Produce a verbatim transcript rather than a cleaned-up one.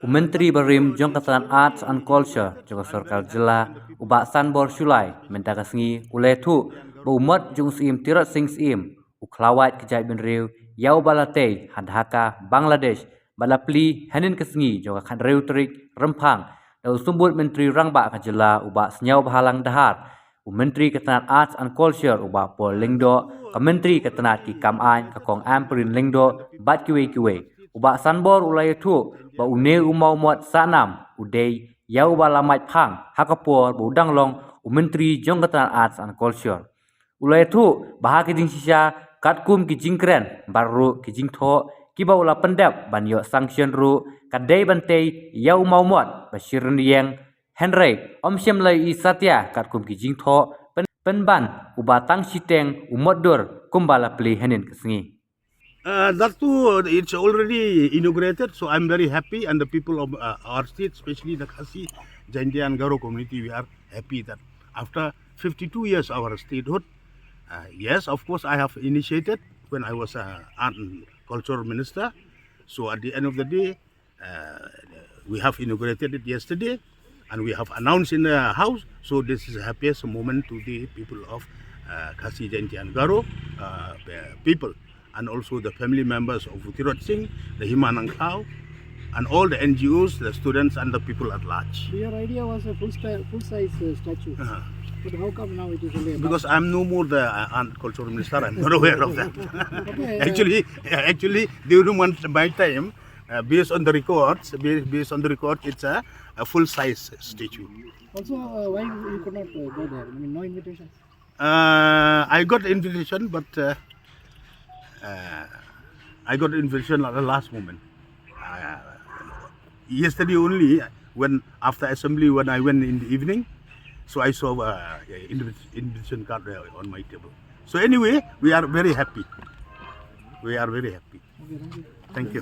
U Myntri barim jong ka tnat Arts and Culture jong ka sorkar jylla, u Bah Sanbor Shullai, mynta ka sngi u la ïathuh ba u mot jong u Syiem Tirot Sing Syiem u khlawait ka jaitbynriew ïa u ba la tei ha Dhaka, Bangladesh, ba la plie hynnin ka sngi jong ka khathynriew tarik Rymphang da u Symbud Myntri Rangbah ka jylla, u Bah Sniawbhalang Dhar, u Myntri ka tnat Arts and Culture u Bah Paul Lyngdoh, ka Myntri ka tnat ki kam aiñ ka Kong Ampareen Lyngdoh bad kiwei kiwei. U Bah Sanbor u la ïathuh ba une u mawmot Sahnam u dei ïa u ba la mait phang ha ka por ba u dang long u Myntri jong ka tnat Arts and Culture. U la ïathuh ba ha ka jingshisha katkum ki jingkren bad ruh ki jingthoh kiba u la pyndep ban ïoh sanction ruh ka dei ban tei ïa u mawmot ba shi rynieng, hynrei ym shym la ïohi satia katkum ki jingthoh pyn, pynban u ba tang shiteng u mot dur kumba la plie hynnin ka sngi. Uh, that too, it's already inaugurated, so I'm very happy, and the people of uh, our state, especially the Khasi, Jaintia, and Garo community, we are happy that after fifty-two years our statehood, uh, yes, of course, I have initiated when I was uh, art and culture minister. So at the end of the day, uh, we have inaugurated it yesterday, and we have announced in the house. So this is the happiest moment to the people of uh, Khasi, Jaintia, and Garo uh, people, and also the family members of Tirot Sing, the Hima Nangkhlaw, and all the N G Os, the students, and the people at large. So your idea was a full, sti- full size uh, statue. Uh-huh. But how come now it is only a Because I'm no more the uh, art culture minister, I'm not aware of that. Okay, uh, Actually, actually, during one, my time, uh, based on the records, ba- based on the record, it's a, a full size statue. Also, uh, why you could not uh, go there? I mean, no invitation. Uh, I got invitation, but uh, uh, I got invitation at the last moment. Uh, yesterday only, when after assembly, when I went in the evening, so I saw uh, invi- invitation card uh, on my table. So anyway, we are very happy. We are very happy. Okay, thank you. Thank you.